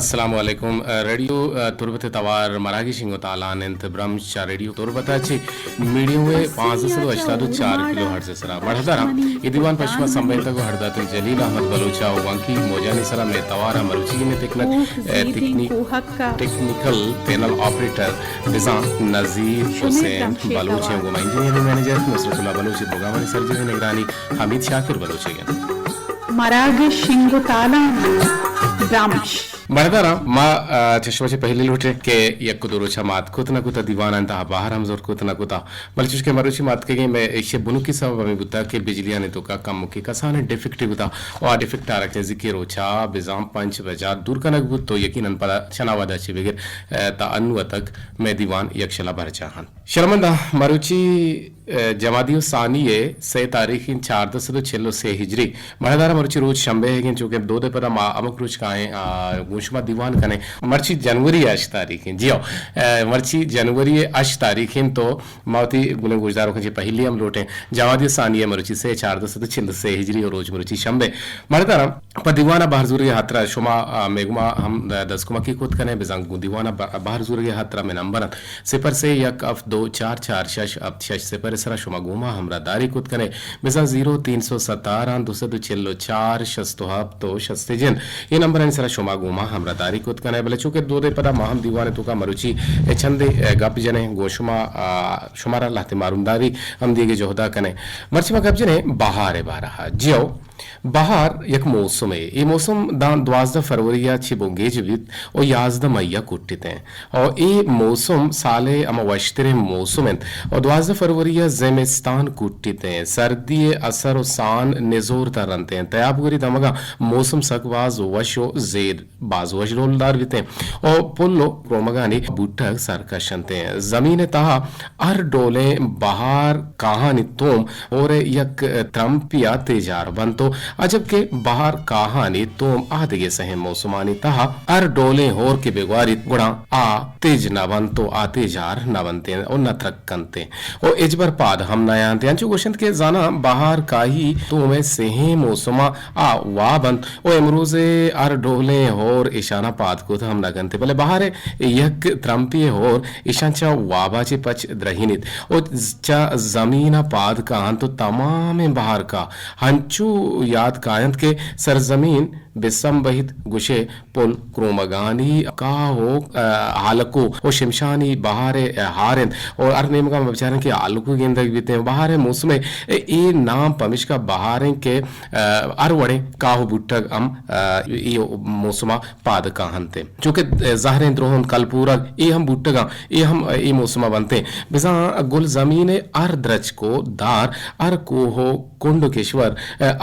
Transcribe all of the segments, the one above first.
السلام علیکم۔ ریڈیو، ء، تربت ء توار مراگش شنگ و تالان انت۔ برمش چہ ریڈیو تربت ء چہ میڈیم ویو پانزدہ سد و ہشتاد و چار کلو ہرٹز ء سرا۔ مڑداراں، اے دیوان پہ شما سمبھیتگ و ہر داتگ جلیل احمد بلوچ ء و وانکی موجانی سرا مئے توار ء مروچی مئے تکنک، ء، تکنیک، ٹیکنیکل پینل آپریٹر بزاں نذیر حسین بلوچ ء گوما انجینئرنگ منیجر نصرت اللہ بلوچ ء پروگرامانی سرجمیں نگرانی حمید شاکر بلوچ ء انت۔ مراگش شنگ و تالان انت۔ برمش۔ مڑداراں، ما، ء، چہ شما چہ پہلی لوٹیں کہ یک دو روچا ما اتک کت نہ کتا، دیوانانی تہا بہر ہم زور کت نہ کتا، بلے چوش کہ مروچی ما اتکگیں، مئے ایشی بنکی سبب ہمیں بوتا کہ بجلیانی توکا کمکے کسانیں ڈیفیکٹے بوتا، و آ ڈیفیکٹ آ رکھیں زکی روچا بزاں پنچ بجا دور کنگ بوت، تو یقیناً پدا چنا وہدا چہ بگر، ء، تا انو تک مئے دیوان یکشلا برجاہ انت۔ شرمنداں، مروچی، ء، جمادی الثانی ء سئے تاریخ انت، چاردہ سد و چل و سے ہجری۔ مڑداراں، مروچی روچ شنبے ئیگ انت، چونکہ دود ء پدا ما ہمک روچ کائیں، آ، گوں شما دیوان کنیں۔ مرچی جنوری ء ہشت تاریخ انت۔ جی ہو، ء، مرچی جنوری ء ہشت تاریخ انت، تو ما وتی گلیں گوشداروکاں چہ پہلی ہم لوٹیں۔ جمادی الثانی ء مروچی سئے، چاردہ سد و چل و سے ہجری و روچ مروچی شنبے۔ مڑداراں، پہ دیوان ء بہر زورگ ء ہاترا شما، آ، مئے گوما ہم دست کمکی کت کنئے، بزاں گوں دیوان ء بہ-، بہر زورگ ء ہاترا مئے نمبر انت، صفر سے یک ہفت دو چار چار شش ہفت شش صفر ء سرا شما گوما ہمراہ داری کت کنئے، بزاں زیرو تین سو ستارہ دو سد و چل و چار شست و ہفت و شست جند، اے نمبرانی سرا شما گوما ہمراہ داری کت کنئے۔ بلے چونکہ دود ء پدا ما ہم دیوان ء توکا مروچی چندے گپ جنیں، گوں شما، آ، شمارا لہتے مارونداری ہم دیگے جہدا کنیں۔ مرچی ما گپ جنیں بہار ء بارہ ء۔ جیو، بہار یک موسمے۔ اے موسم داں دوازدہ فروری ء چہ بنگیج بیت و یازدہ مئی ء کٹیت انت۔ و اے موسم سال ء ہما وشتریں موسم انت و دوازدہ فروری ء زمستان کٹیت انت۔ سردی ء اثر و سان نزور ترنت انت۔ تیابگوری دمگاں موسم سک باز وش و زیر باز وش ڈولدار بیتیں و پل و کرومگانی بوٹگ سرکش انتیں۔ زمین ء تہا ہر ڈولیں بہار کاہانی توم ہور ء یک ترمپیا تیجار بنت و عجب کہ بہار کاہانی توم آ دگہ سہیں موسمانی تہا ہر ڈولیں ہور کہ بگواریت گڑا آ تیج نہ بنت و آ تیجار نہ بنتیں و نہ ترک کنتیں و ہچبر پاد ہم نیانتیں۔ انچو گوشنت کہ زاناں بہار کاہی توم ء سہیں موسماں آ واب انت و امروز ء ہر ڈولیں ہور ایشاناں پاد کت ہم نہ کنت، بلے بہار ء یک ترمپے ہور ایشاں چہ وابا چہ پچ درہینیت و چہ زمین ء پاد کاہنت و تمامیں بہار کاہ ہنچو یات کاینت کہ سرزمین بسم بہیت، گوشے پل کرومگانی کاہ و، ء، ہالکو و شمشانی بہار ء ہار انت و ہر نیمگا ما بچاریں کہ ہالکو گندگ بیتیں۔ بہار ء موسم ء اے نام پمیشکا بہار انت کہ، ء، ہر وڑیں کاہ و بوٹگ ہم، ء، اے موسما پاد کاہنت۔ چونکہ زہریں درہن، کلپورگ، اے ہم بوٹگاں، اے ہم اے موسما بنتیں۔ بزاں گل زمین ء ہر درچک و دار، ہر کوہ و کنڈ و کشور،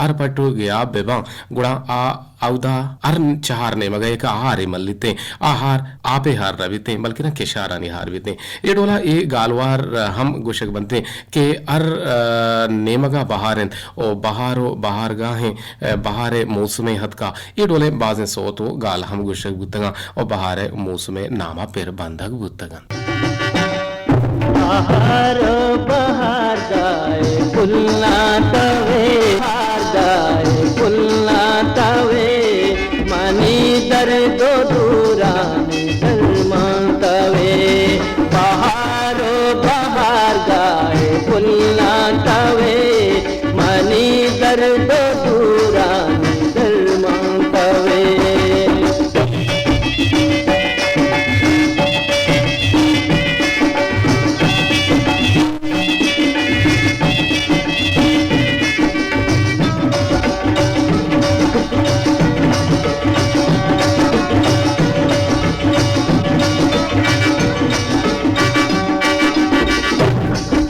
ہر پٹ و گیاب بباں، گڑا آ اودا ہر چہار نیمگ ء یک ہارے ملیتیں۔ آ ہار آپے ہار نہ بیتیں، بلکنا کشارانی ہار بیتیں۔ اے ڈولا اے گالوار ہم گوشگ بنتیں کہ ہر، ء، نیمگا بہار انت و بہار و بہارگاہیں، ء، بہار ء موسمیں ہتکا اے ڈولیں بازیں سوت و گال ہم گوشگ بوتگاں و بہار ء موسم ء ناما پر بندگ بوتگ انت۔ بہار، بہار گائے پلاں توے، بہار گائے پلاں توے، منی درد و دورانی درمان توے۔ بہار، بہار گائے پلاں توے، منی درد و دورانی درمان توے۔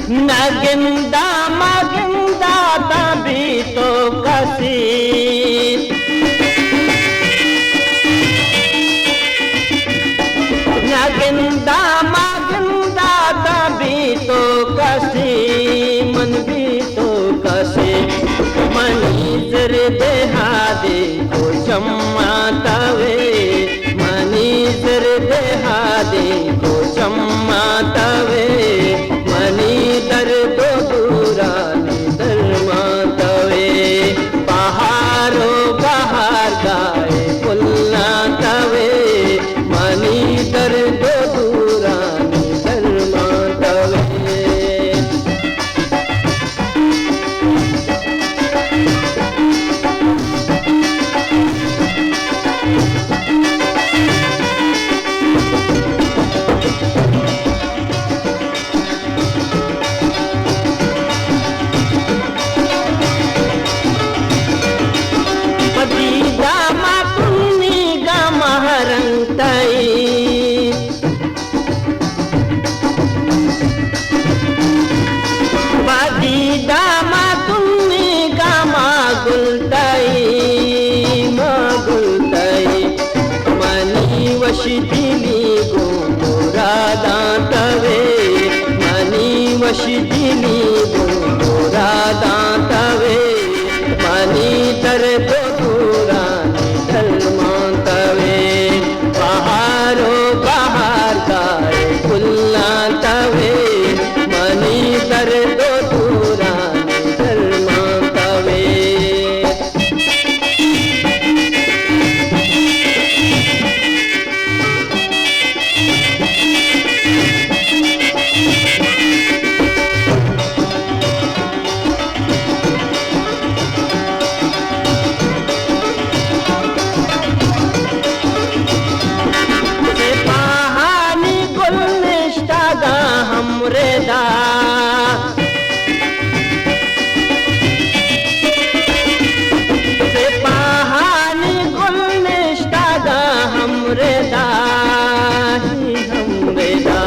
نہ گندا، مہ گندا، تاں بی تو کسی۔ نہ گندا، مہ گندا، تاں بی تو کسی، من بی تو کسی۔ منی زردے ہادے تو چماں توے، منی زردے ہادے تو چماں توے، منی درد و دور وش دلی گوں مراداں توے، منی وش دلی گوں مراداں توے، منی درد ءُ دورانی درمان توے، بہار ءُ بہارگاہ ءِ پلاں توے، منی درد ءُ دورانی درمان توے۔ سپاہانی گل نشتگاں ہم ردا، سپاہانی گل نشتگاں ہم ردا، ہم ردا۔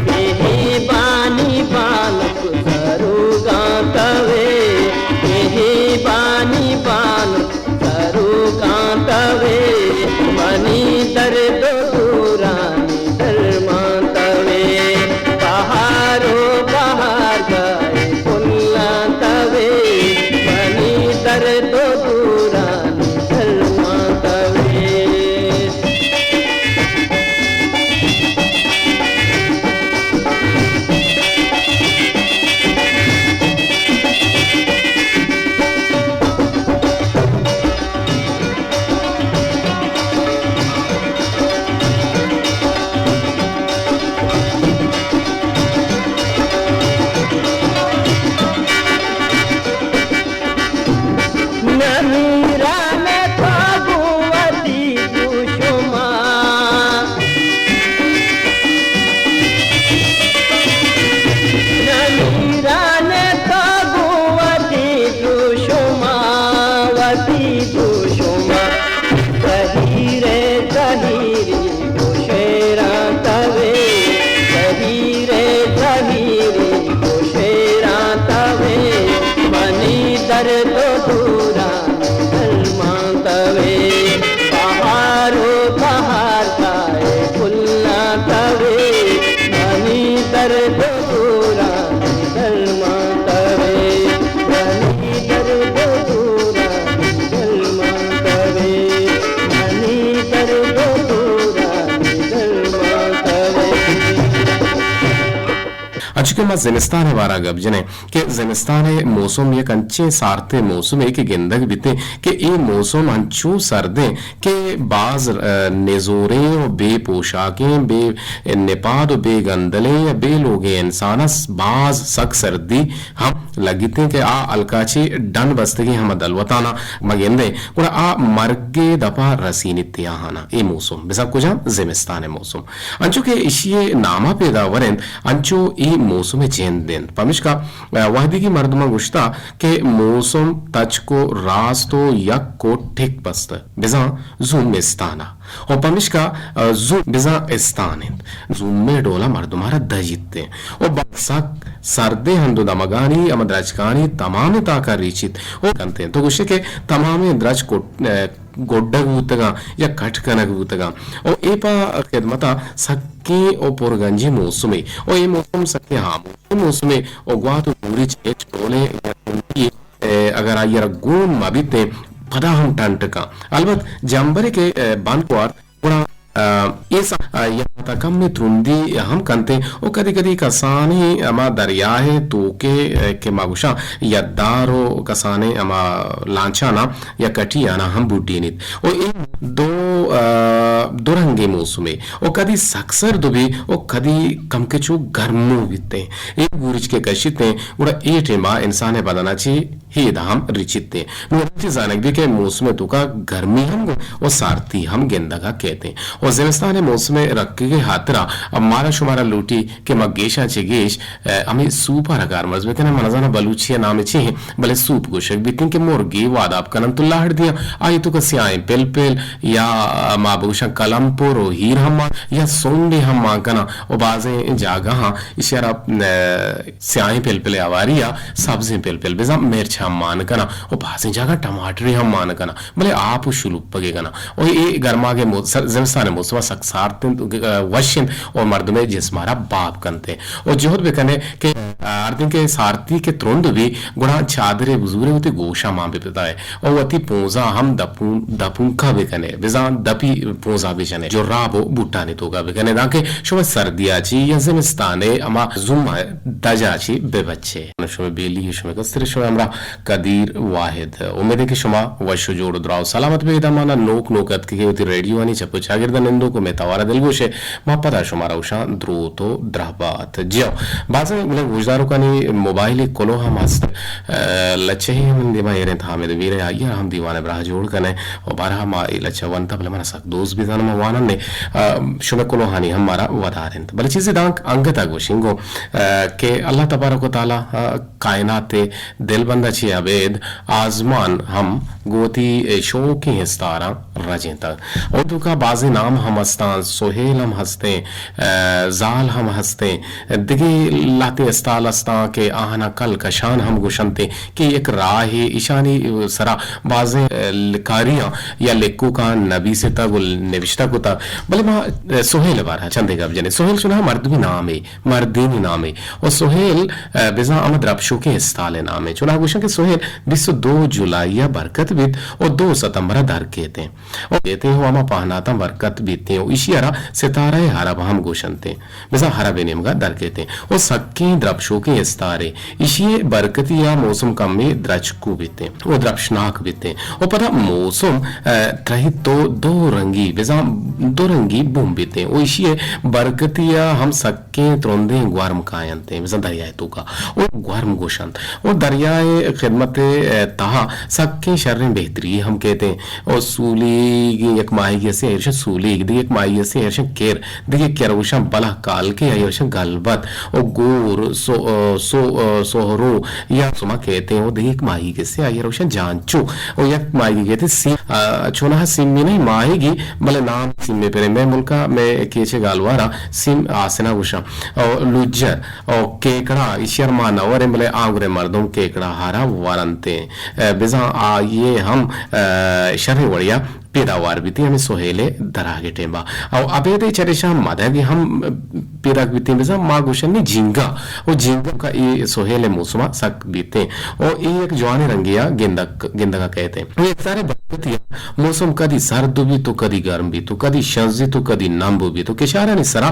مہربانی بانک سروگاں توے، مہربانی بانک سروگاں توے، منی درد ءُ دورانی درمان توے، بہار ءُ بہارگاہ ءِ پلاں توے، منی درد ءُ دورانی درمان توے۔ نمیران تو گوں وتی دشماں، نمیران تو گوں وتی دشماں، وتی دشماں، زہیر ءِ زہیری گوں شیراں توے، زہیر ءِ زہیری گوں شیراں توے، منی درد ءُ دورانی درمان توے، بہار ءُ بہارگاہ ءِ پلاں توے، منی درد ءُ دورانی درمان توے، منی درد ءُ دورانی درمان توے، منی درد ءُ دورانی درمان توے۔ انچو کہ ما زمستان ءِ بارہ ءَ گپ جنیں کہ زمستان ءِ موسم یک انچیں سارتیں موسمے کہ گندگ بیتیں کہ اے موسم انچو سردیں کہ باز، ءَ، نزوریں ءُ بے پوشاکیں، بے نپاد ءُ بے گندلیں یا بے لوگیں انسان ءَ باز سک سردی ہم لگیتیں کہ آ ہلکا چہ ڈن بستگیں ہما دلوتاں ءَ ما گندیں، گڑا آ مرگ ءِ دپ ءَ رسینیت آہاں ءَ۔ اے موسم بزاں کجام زمستان ءِ موسم۔ انچو کہ ایشی ءِ نام ءَ پیدا ور انت، انچو اے موسم ءِ جند انت۔ پمشکا، ءَ، وہدیگی مردماں گوشتہ کہ موسم تچک ءُ راست ءُ یک ءُ ٹک بستہ، بزاں زمستان ءَ۔ ءُ پمشکا، ءَ، زم بزاں استان انت۔ زم ءِ ڈول ءَ مردم ءَ را دجیت انت۔ ءُ بلے سک سردیں ہند ءُ دمگانی ہما درچکانی تمامیں تاک ءَ ریچیت ءُ کنت انت۔ تو گوشے کہ تمامیں درچک ءُ، ءَ، گڈگ بوتگاں یا کٹ کنگ بوتگاں۔ ءُ اے پہ خدمت ءَ سکیں ءُ پرگنجیں موسمے۔ ءُ اے موسم سکیں ہاموشیں موسمے ءُ گوات ءُ گوریچ ہچ ڈولیں یا ترندی، ءَ، اگر آئی ءَ را گون مہ بیتیں، پدا ہم ٹنٹ کن۔ البت جمبرے کہ، ءَ، بند بوارت، گڑا، ءَ، اے سا، ءَ، یا تا کمیں ترندی ہم کنتیں ءُ کدی کدی کسانیں ہما دریائے توکے، ءَ، کہ ما گوشاں یدار ءُ کسانیں ہما لانچاناں یا کٹیاناں ہم بڈینیت۔ ءُ اے دو، ءَ، دو رنگیں موسمے ءُ کدی سک سرد بی ءُ کدی کمکے چو گرمو بیتیں۔ اے گوریچ کہ کشیتیں، گڑا اے ٹیما انسان ءِ بدن ءَ چہ ہید ہم رچیتیں۔ نوں چہ زانگ بی کہ موسم ءِ توکا گرمی ہم گوں ءُ سارتی ہم گندگ ءَ کیتیں۔ ءُ زمستان ءِ موسم ءِ رکگ ءِ ہاترا مارا شمارا لوٹی کہ ما گیشاں چہ گیش، ءَ، ہمے سوپ ءَ را کارمرز بکنیں۔ من نزاناں بلوچی ءَ نام چی ایں، بلے سوپ گوشگ بیتیں کہ مرگے واداب کننت ءُ لہڑ دیاں۔ آئی توکا سیاہیں پلپل یا، ءَ، ما بگوشاں کلمپر ءُ ہیر ہم مان یا سونڈے ہم مان کناں ءُ بازیں جاگہاں ایشی ءَ را، ءَ، سیاہیں پلپل ءِ ہواری ءَ سبزیں پلپل بزاں مرچ ہم مان کناں و بازیں جاگہ ٹماٹرے ہم مان کناں، بلے آپ و شلوپگے کناں۔ و اے گرماگ ء مو-، سر-، زمستان ء موسم ء سک سارت انت، گ-، وش انت و مردم ء جسم ء را باب کنت و جہد بکنے کہ، آ، ہردن کہ سارتی کہ ترند بی، گڑا چادرے بزورے وتی گوشاں مان بپتائے و وتی پونزاں ہم دپون-، دپونکا بکنے، بزاں دپی پونزا بجنے، جراب و بوٹانی توکا بکنے، دانکہ شما سردیا چی یا زمستان ء ہما زوما دجا چی ببچے۔ شمئے بیلی، شمئے کستر، شمئے ہمراہ قدیر واحد۔ امید کہ شما وش و جوڑ و دراہ و سلامت بہ ادا مانا نوک نوک اتکگے وتی ریڈیوانی چپ و چاگرد ء نندوک و مئے توار ء دلگوش ء۔ ما پدا شمارا گوشاں دروت و درہبات۔ جی ہو، بازیں ملک گوشداروکانی موبائل کلوہ ہم ہست۔ ء، لچہی ہم دیما ایریں حامد میر ء، آئی ء ہم دیوان ء براہ جوڑ کنے و بارہ ما اے لچہ ونتا، بلے منا سک دوست بیتان ما وانن نے، ء، شمئے کلوہانی ہم مارا ودار انت۔ بلے چیزے دانک انگتا گوشیں گوں، ء، کہ اللہ تبارک و تعالی، ء، کائنات ء دلبند ء چہ ابید آزمان ہم گوں وتی شوکیں استاراں رجینتگ۔ اے توکا بازیں نام ہم ہستاں، سہیل ہم ہستیں، ء، زال ہم ہستیں، دگہ لہتیں استال ہستاں کہ آہاں کل کشان ہم گوشنت کہ یک راہے ایشانی سرا بازیں، ء، کاریاں یا لکھوکاں نبیستگ و نبشتہ کتگ۔ بلے ما، ء، سہیل ء بارہ ء چندے گپ جنیں۔ سہیل چوناہا مردمی نامے، مردینی نامے۔ و سہیل، ء، بزاں ہم درپشوکیں استال ء نامے۔ چوناہا گوشاں کہ سہیل بیست و دو جولائی ء برکت بیت و دو ستمبر ء در کیتیں۔ و کیتیں و ہما پہناتاں برکت بیتیں و ایشی ء را ستارہ حرب ہم گوشنتیں۔ بزاں حرب ء نیمگا در کیتیں و سکیں درپشوکیں استارے۔ ایشی ء برکتی ء موسم کمے درچکو بیتیں و درپشناک بیتیں و پدا موسم، ء، ترہیت و دو رنگی، بزاں دو رنگی بوم بیتیں و ایشی ء برکتی ء ہم سکیں ترندیں گورم کاینتیں، بزاں دریائے توکا و گورم گوشنت و دریائے خدمت ء تہا سکیں شریں بہتری ہم کیتیں۔ و سولیگ یک ماہیگی ہستیں، ایرشن سولیگ، دگہ یک ماہیگی ہستیں، ایرشن کر، دگہ کر گوشاں بلہ کالکے، آئی گوشاں گلبت، و گور، سو-، سو-، سوہرو، یا سما کیتیں، و دگہ یک ماہیگی ہستیں، آئی گوشاں جانچو، و یک ماہیگی کیتیں سیم، آ، چوناہا سیمی نہیں، ماہیگی، بلے نام سیمی پرے۔ مئے ملکا، مئے کیچے گالوارا سیم آسنا گوشاں، و لجر، و کیکڑا، ایشی ء ما نہ وریں، بلے آنگریں مردم کیکڑا ہارا ورنتیں۔ ء، بزاں آئی ء ہم، ء، شریں وڑیا پیداوار بیتیں ہمے سہیل ء دراگ ء ٹیمبا۔ او ابید ء چریشاں مدگ ہم پیداک بیتیں، بزاں ما گوشن نی جینگا۔ او جینگا کا اے سہیل ء موسم ء سک بیتیں۔ او اے یک جوانیں رنگے ء گندگ، گندگ ء کئیتیں۔ او یک سارے برکتی ء موسم کدی سرد بیت و کدی گرم بیت و کدی شنزیت و کدی نمب بیت و کشارانی سرا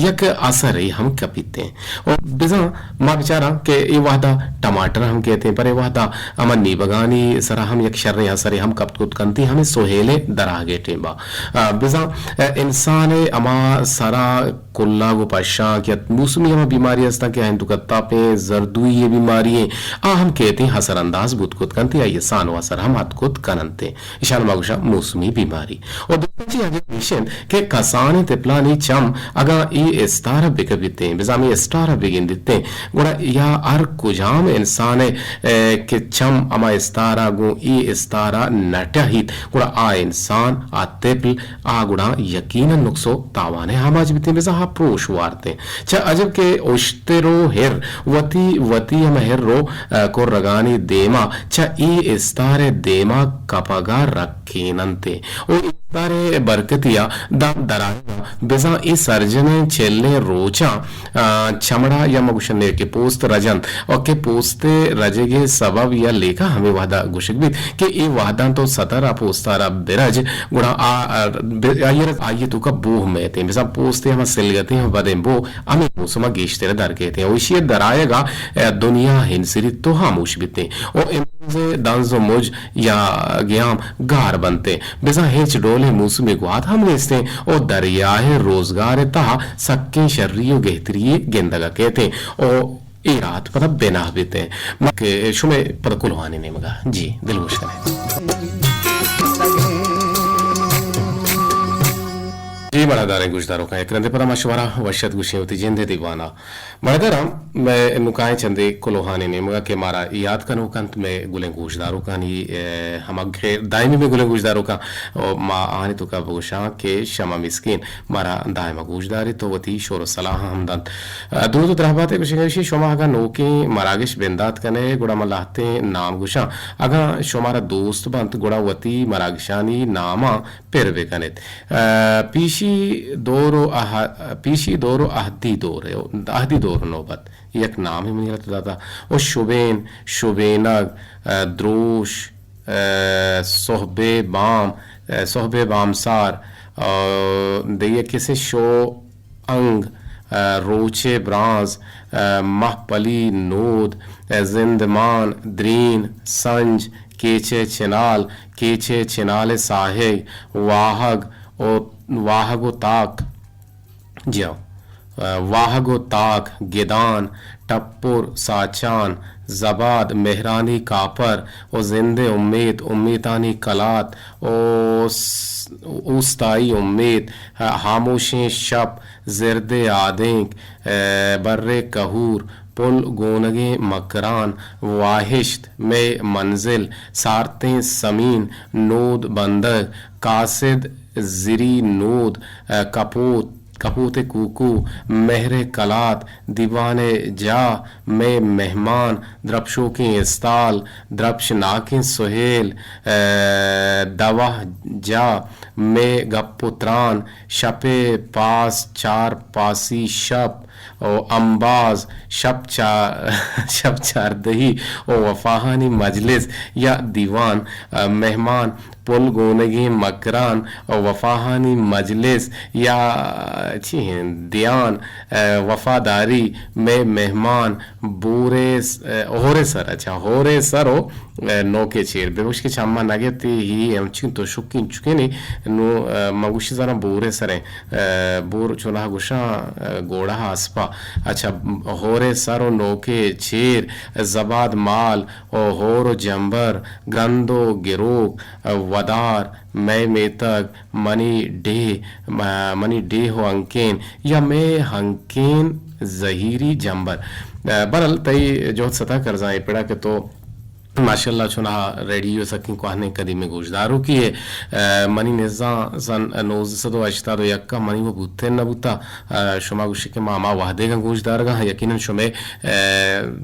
یک اثرے ہم کپیتیں۔ و بزاں ما بچاراں کہ اے وہدا ٹماٹر ہم کیتیں، پر اے وہدا ہما نیبگانی سرا ہم یک شریں اثرے ہم کپت کت کنتی، ہمے سہیل ء دراگ ء ٹیمبا۔ آ، بزاں، آ، انسان ء ہما سرا کلاگ و پشانک یا موسمی ہما بیماری ہستاں کہ آ ہندوک ء تپ ء زردوئی ء بیماری ایں، آ ہم کیتیں اثر انداز بوت کت کنتی، آئی ء سان و اثر ہم ات کت کننت۔ ایشان ما گوشاں موسمی بیماری۔ و دومی چیز اگہ ایش انت کہ کسانیں تپلانی چم اگاں اے استار ء بکپیتیں، بزاں اے استار ء بگندیتیں، گڑا یا ہر کجام انسان ء، ء، کہ چم ہما استار ء گوں اے استار ء نہ ٹہیت، گڑا آ انسان، آ تپل، آ گڑا یقیناً نقص و تاوان ء آماچ بیتیں، بزاں آ پروش وارتیں۔ چہ عجب کہ اشتر و ہر وتی وتی ہم ہر و، ء، کرگانی دیما چہ اے استار ء دیما کپگ ء رکیننت و استار ء برکتی ء داں درائیناں بزاں اے سرجمیں چلیں روچاں، ء، چمڑا یا ما گوشن کہ پوست رجنت و کہ پوست ء رجگ ء سبب یا لیکہ ہمے وہدا گوشگ بیت کہ اے وہداں تو ستر ء پوستارا برج، گڑا آ، آ، ب-، آئی ء را، آئی ء توکا بوہ مئیتیں۔ بزاں پوست ء ہما سلگتیں ہم بدیں بوہ ہمے موسم ء گیشتر در کیتیں۔ و ایشی ء درآیگ ء دنیا ہنسری تو ہاموش بیتیں۔ و امروز ء دنز و مج یا گیام گار بنتیں۔ بزاں ہچ ڈولیں موسمی گوات ہم نیستیں۔ و دریائے روزگار ء تہا سکیں شری و گہتری گندگ ء کیتیں۔ و اے راحت پدا بناہ بیتیں۔ ما کہ شمئے پدا کلوہانی نیمگا۔ جی، دلگوش کنیں۔ جی، مڑاداریں گوشداروکاں، یک رندے پدا ما شمارا وش ات گوشیں وتی جندے دیوانا۔ مڑاداراں، مئے نکائیں چندے کلوہانی نیمگا کہ مارا یات کنوک انت، مئے گلیں گوشداروکانی، اے، ہما کہ دائمی مئے گلیں گوشداروکاں، او ما آہانی توکا بگوشاں کہ شما مسکین مارا دائما گوشداریت و وتی شور و صلاح ہم دنت۔ درود و درہبات گوشگ ایشی، شما اگاں نوکیں مراگش بندات کنے، گڑا من لہتیں نام گوشاں۔ اگاں شمارا دوست بنت، گڑا وتی مراگشانی ناماں پر بکنیت۔ ء، پیشی دور و اہ-، پیشی دور و اہدی دور، اہدی دور نوبت، یک نامے منی را تو داتا۔ و شبین، شبینگ، ء، دروش، ء، سہبے بام، ء، سہبے بامسار، ء، دگہ کسے شو انگ، ء، روچے برانز، ء، مہپلی نود، ء، زندمان، درین، سنج، کیچ ء چنال، کیچ ء چنال ء ساہگ، واہگ و، واہگ و تاک، جی ہاں، ء، واہگ و تاک، گدان، ٹپر، ساچان، زباد، مہرانی کاپر و زند ء امیت، امیتانی کلات و س-، اوستائی امیت، ء، ہاموشیں شپ، زرد ء آدینک، ء، بر ء کہور، پل گونگیں مکران، واہشت، مئے منزل، سارتیں سمین، نود بندگ، قاصد زری نود، ء، کپوت، کپوت ء کوکو، مہر ء کلات، دیوان ء جاہ، مئے مہمان، درپشوکیں استال، درپشناکیں سہیل، ء، دوہ جاہ، مئے گپ و تران، شپ ء پاس، چار پاسی شپ، و امباز، شپ چا-، شپ چاردہی و وفاہانی مجلس یا دیوان، ء، مہمان، پل گونگیں مکران و وفاہانی مجلس یا چی ہیں دیان، ء، وفاداری، مئے مہمان، بورے س-، ء، ہورے سر، اچھا، ہورے سر و ء، نوکے چیر بگوش کہ چماں نہ گپتی، ہی ہمچین تو شکین چکینی، نو، ء، من گوشی زاناں بورے سریں، ء، بور چوناہ گوشاں، ء، گوڑہ اسپا۔ اچھا، ہورے سر و نوکے چیر، زباد مال و ہور و جمبر، گرند و گروک، ء، ودار، مئے میتگ، منی ڈیہ، م-، منی ڈیہ و ہنکین، یا مئے ہنکین زہیری جمبر۔ ء، برحال تئی جہد ستا کرزاں اے پڑا کہ تو ماشاءاللہ چوناہا ریڈیو سکیں کوہنیں قدیمیں گوشداروکے ئے۔ ء، منی نزاں سن نوزدہ سد و ہشتاد و یک ء منی و بوتین نہ بوتا۔ ء، شما گوشی کہ ما ہما وہدیگاں گوشدارگاں، یقیناً شمے، ء،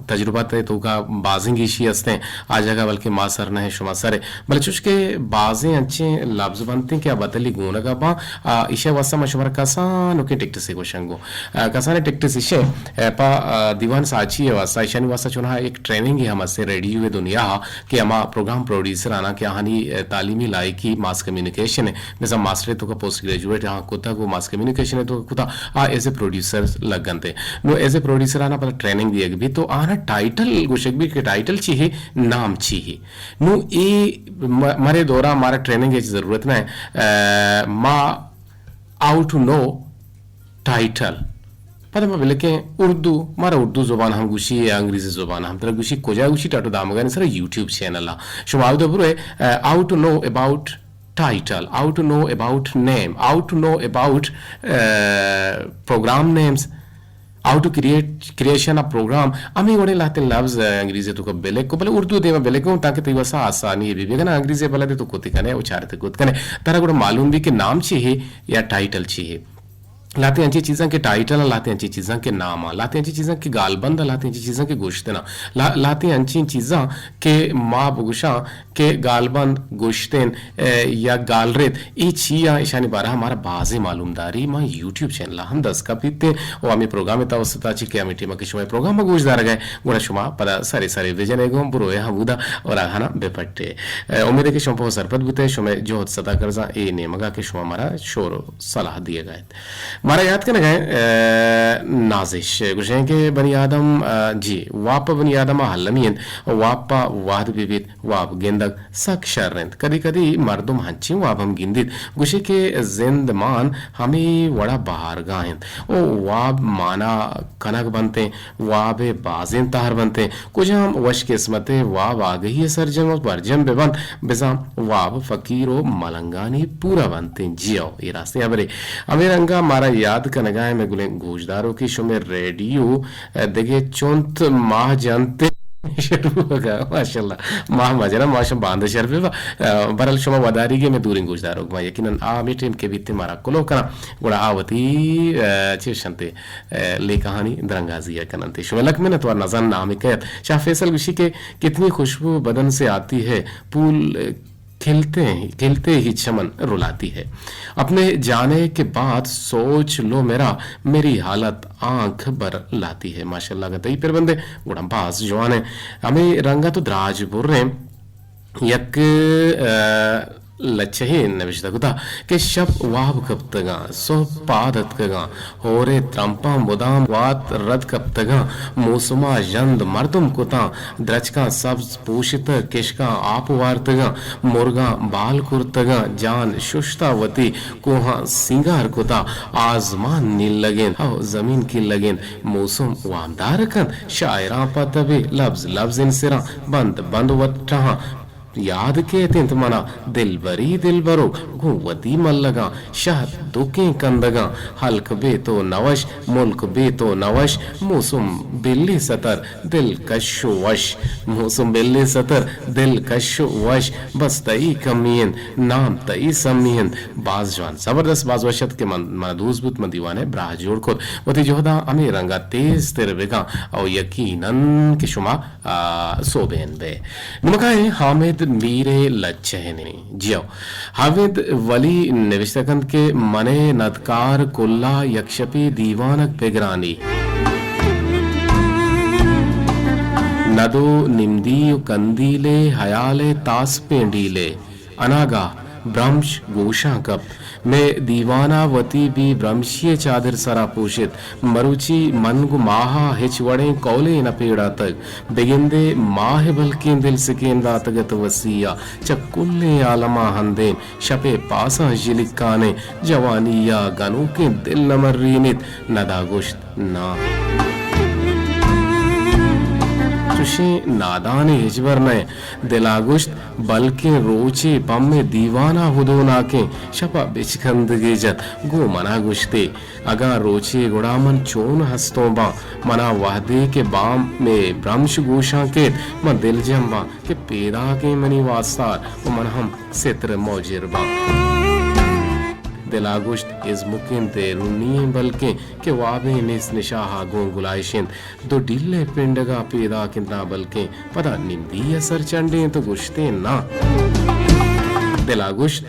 تجربت ء توکا بازیں گیشی ہستیں۔ آ جاگہ بلکہ ما سر نہ ایں، شما سر ئے۔ بلے چوش کہ بازیں انچیں لبز بنتیں کہ آ بدلی گونگا باں، آ، ایشی واسطہ ما شمارا کسانوکیں ٹکٹسے گوشنگوں۔ ء، کسانیں ٹکٹس ایشیں، ء، پہ، ء، دیوان ساچی ء واسطہ، ایشانی واسطہ چوناہا یک ٹریننگے ہم ہستیں ریڈیو ء دنیا ء کہ ہما پروگرام پروڈیوسر آناں کہ آہانی، ء، تعلیمی لائقی ماس کمیونیکیشن ء، بزاں ماسٹر ء توکا پوسٹ گریجویٹ آہاں کتگ و ماس کمیونیکیشن ء توکا کتا، آ ایز اے پروڈیوسر لگنت۔ نو ایز اے پروڈیوسر آناں پدا ٹریننگ دیگ بیت تو آہاں ٹائٹل گوشگ بیت کہ ٹائٹل چی ہے، نام چی ہے۔ نو اے م-، مرے دورا مارا ٹریننگ ء ضرورت نہ ہے۔ ء، ما ہاؤ ٹو نو ٹائٹل۔ پدا ما بلکیں اردو، مارا اردو زبان ہم گوشی یا انگریزی زبان ہم ترا گوشی، کجا گوشی؟ ٹاٹو دامگانی سرا یوٹیوب چینل آ۔ شما اودا بروئے، ء، ہاؤ ٹو نو اباؤٹ ٹائٹل، ہاؤ ٹو نو اباؤٹ نیم، ہاؤ ٹو نو اباؤٹ، ء، پروگرام نیمز، ہاؤ ٹو کریٹ، کریشن آف پروگرام، ہمے وڑیں لہتیں لبز، ء، انگریزی توکا بلکو، بلے اردو دیما بلکو تاکہ تئی واسا آسانی بی۔ بگنا انگریزی بلدے تو کتی کنے و چارتے کت کنے۔ ترا گڑا معلوم بی کہ نام چی ہے یا ٹائٹل چی ہے۔ لہتیں انچیں چیزاں کہ ٹائٹل آں، لہتیں انچیں چیزاں کہ نام آں، لہتیں انچیں چیزاں کہ گالبند آں، لہتیں انچیں چیزاں کہ گوشتن آں، لہ-، لہتیں انچیں چیزاں کہ ما بگوشاں کہ گالبند، گوشتن، ء، یا گالرد، اے چی آں، ایشانی بارہ ء مارا بازیں معلومداری ما یوٹیوب چینل ء ہم دست کپیت و ہمے پروگرام ء توسط ء چی کہ ہمے ٹیم ء کہ شما اے پروگرام ء گوش دارگ ء گڑا شما پدا سرے سرے بجن ئے گوں برو ئے ہمودا و راہانا بہ پٹ ئے۔ ء، امید ہے کہ شما پہ سرپد بوت ئے، شمئے جہد ستا کرزاں اے نیمگا کہ شما مارا شور و صلاح دیگ ء ات۔ مارا یات کنگ ء، ء، نازش گوشیں کہ بنی آدم، ء، جی، واب پہ بنی آدم ء المی انت، واب پہ وہد بہ بیت، واب گندگ سک شر انت۔ کدی کدی مردم ہنچیں واب ہم گندیت، گوشی کہ زندمان ہمے وڑا بہارگاہ انت و واب مانا کنگ بنتیں، واب ء بازیں تہر بنتیں۔ کجام وش قسمت ء واب آگہی ء سرجم و برجم بہ بنت، بزاں واب فقیر و ملنگانی پورا بنتیں۔ جی ہو، اے راستیں ہبرے۔ ہمے رنگا مارا یاد کنگا ایں مئے گلیں گوشداروکے، شمئے ریڈیو دگہ چنت ماہ جنت شروع کا، ماشاءاللہ۔ ماہ مجرا، ماہ شما باند شر بہ با۔ برحال شما وداریگے مئے دوریں گوشداروک باں، یقیناً آ ہمے ٹیم کہ بیت مارا کلوہ کناں، گڑا آ وتی، چیش انت، لیکہانی درانگازی ء کننت۔ شمئے لک منت وار نزان نام کئے ات۔ شاہ فیصل گوشی کہ کتنی خوشبو بدن سے آتی ہے، پھول کھلتے ہیں، کھلتے ہی چمن رلاتی ہے۔ اپنے جانے کے بعد سوچ لو میرا، میری حالت آنکھ بھر لاتی ہے۔ ماشاءاللہ، اگاں تئی پر بندے گڑا باز جوان ہیں۔ ہمیں رنگا تو دراج بریں۔ یک، آ، لچہے نوشتہ کتا کہ شپ واب کپتگاں، سہب پاد اتکگاں، ہورے ترمپاں مدام وات رد کپتگاں، موسما ژند مردم کتاں، درچکاں سبز پوشتگ، کشکاں آپ وارتگاں، مرگاں بال کرتگاں، جان ششتا وتی کوہاں سینگار کتا، آزمان نیلگ انت، ہو زمین کلگ انت، موسم وامدار کنت، شاعراں پہ تبے لبز لبز انت سراں، بند بند وت ٹہاں۔ یاد کیت انت منا دلبری دلبروک گوں وتی ملگاں، شہد دکیں کندگاں، ہلک بے تو نوش، ملک بے تو نوش، موسم بلی ستر دلکش و وش، موسم بلی ستر دلکش و وش، بس تئی کمی انت، نام تئی سمی انت۔ باز جوان، زبردست، باز وش ات کہ من، من دوست بوت، من دیوانے براہ جوڑ کت۔ وتی جہداں ہمے رنگا تیز تر بکن او یقیناً کہ شما آ، سوبین بے۔ نمکائیں حامد میر لچہنی۔ جیو۔ حامد ولی نوشتہ کنت کہ منے ندکار کلا یک شپی دیوانک پگرانی۔ ندو نمدی و کندیلے حیال تاسپیں ڈیلے۔ اناگاہ برمش گوشاں کپت۔ مئے دیوانا وتی بی برمشی ء چادر سرا پوشت۔ مروچی من گوں ماہا ہچ وڑیں کولے نہ پیڑاتگ۔ بگندے ماہ بلکیں دل سکین داتگ ات وسیع ء۔ چہ کلیں عالما ہندیں شپ ء پاساں ژلکانیں جوانی ء گنوکیں دل نہ مرینیت۔ ندا گوشت، نا۔ چشیں نادانے ہچبر نہ انت۔ دلا گوشت، بلکیں روچے پہ مئے دیوان ء ہدوناکیں شپ ء بچکندگے جت۔ گوں من ء گوشت ئے، اگاں روچے گڑا من چون ہستوں باں؟ من ء وہدے کہ بام مئے برمش گوشاں کیت، من دلجم باں کہ پیداکیں منی واستار و من ہم ستر موجر باں۔ دل ء گوشت، ازمکیں دیرونی ایں بلکیں کہ وابیں نیست نشاہ ء گوں گلائش انت۔ دو ڈیل ء پنڈگ ء پیداک انت، نا بلکیں پدا نمدی ء سر چنڈینت و گوشت ئے، نا۔ دل ء گوشت،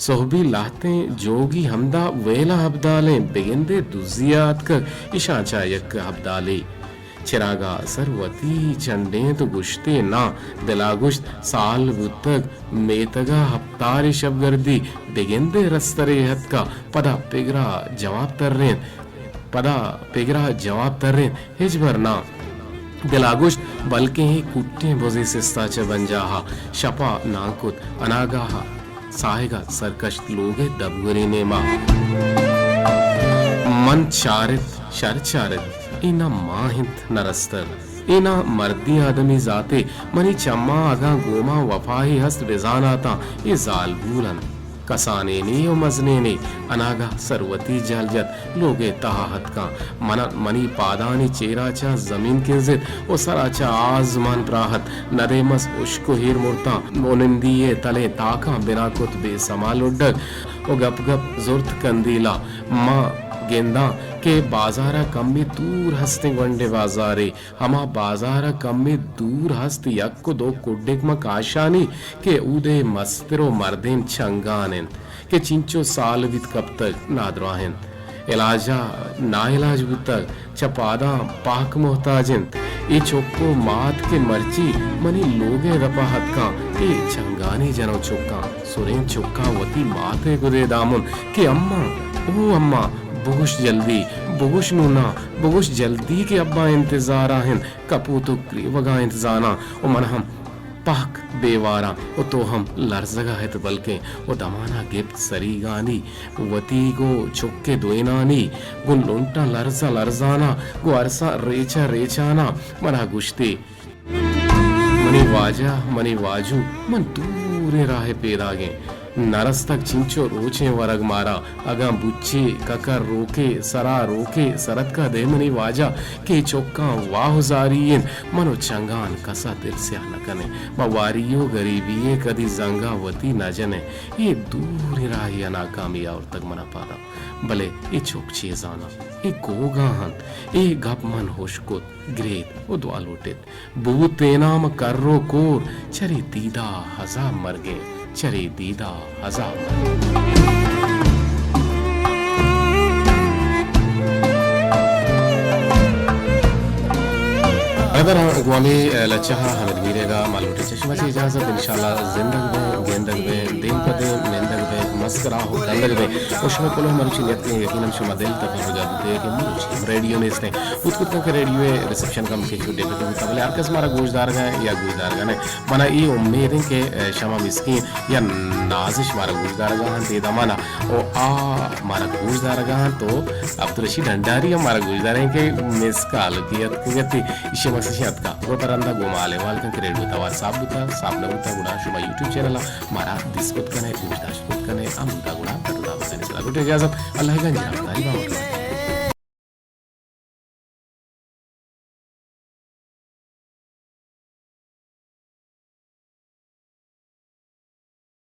سہبی لہتیں جوگی ہمدا ویل ء ہبدالیں، بگندے دزی ء اتکگ، اشاں چہ یک ہبدالے۔ چراگ ء سر وتی چنڈینت و گوشت ئے، نا۔ دل ء گوشت، سال بوتگ، میتگ ء ہپتارے شپ گردی، بگندے رسترے ہتکا، پدا پگر ء جواب ترینت۔ پدا پگر ء جواب ترینت، ہچبر ناں۔ دل ء گوشت، بلکیں اے کٹیں بزے سستا چہ بنجاہ ء شپ ء نان کت۔ اناگاہ ء ساہگ ء سرکشت لوگ ء دبگریں نیما۔ من چارت، شر چارت، اے نہ ماہ انت نہ رستر، اے نہ مردیں آدمی زاتے۔ منی چماں اگاں گوما وفاہے ہست بزاناتاں، اے زالبول انت۔ کسانینے و مزنینے۔ اناگہ سر وتی جہل جت، لوگ ء تہا اتکاں۔ من، منی پادانی چیرا چہ زمین کنزت و سرا چہ آزمان پراہت۔ ندیمس اشک و ہیر مرتاں۔ و نمدی ء تلیں تاکاں بنا کت بے سما لڈگ و گپ گپ زرت کندیلا۔ ما گنداں کہ بازارا کمے دور ہستیں گونڈیں بازارے۔ ہما بازار ء کمے دور ہست یک و دو کڈک من کاشانی کہ اود ء مستر و مردین چنگان انت کہ چنچو سال بیت کپتگ نادراہ انت۔ علاج ء ناعلاج بوتگ، چہ پاداں پہک محتاج انت۔ اے چک و مات کہ مرچی منی لوگ ء دپ ء اتکاں، اے چنگانی جنو چکاں۔ سرین چکاں وتی مات ء گدے دامن کہ اماں، او اماں، بگوش جلدی، بگوش نوناں، بگوش جلدی کہ ابا انتظارا انت، کپوت و گریوگا انت زاناں و من ہم پہک بے واراں و تو ہم لرزگا ات بلکیں و دمانا گپت سریگانی وتی گوں چک ء دوئینانی گوں لنٹاں لرزاں لرزاناں گوں ارساں ریچاں ریچاناں منا گوشتی۔ منی واجہ، منی واجو، من دوریں راہ ء پیداگیں۔ نرستگ چنچو روچیں ورگ مارا، اگاں بچے، ککر، روکے، سرا روکے، سرتکا دے منی واجہ، کہ چکاں واہ زاری انت، من و چنگان کسا دل سیاہ نہ کنیں۔ ما واری و گریبی ء کدی زنگا وتی نہ جنیں۔ اے دوریں راہے ء ناکامی آورتگ منا پادا۔ بلے اے چک چے زاناں؟ اے گوگاں انت۔ اے گپ من ہشک کت، گریت و دعا لوٹت۔ بوت پینام کر و کور، چرے دیدا ہزار مرگیں، چرے دیدا ہزار مرگیں۔ برادر، گوانی لچہ ء حمید میرے گا ما لوٹیں چہ شما چہ اجازت، انشاءاللہ زندگ بیں، گندگ بیں، دیم پہ دیم نندگ بیں، مسکرا ہو کندگ بیں۔ و شما پلو مروچی نیت کنیں، یقیناً شما دل تپرگا بوتے کہ مروچی ہم ریڈیو نیستیں۔ بوت کتاں کہ ریڈیو ء ریسپشن کم کے چھوٹے پہ بوتا، بلے ہر کس مارا گوش دارگا یا گوش دارگا نہ۔ منا اے امید انت کہ، ء، شما مسکین یا نازش مارا گوش دارگا انت اے دمانا۔ او آ مارا گوش دارگا انت تو عبدالرشید ہنڈاری ہم مارا گوش داریں کہ مس کال کی اتکگتی، ایشی مکسشی اتکا۔ گو پرندہ گو مال احوال کن کہ ریڈیو توار صاف بوتا، صاف نہ بوتا، گڑا شما یوٹیوب چینل مارا دیست کت کنے، گوش داشت کت کنے، ہم بوتا گڑا تر دا بکنے۔ سلام گوٹے اجازت، اللہ گنج رفتاری باوت۔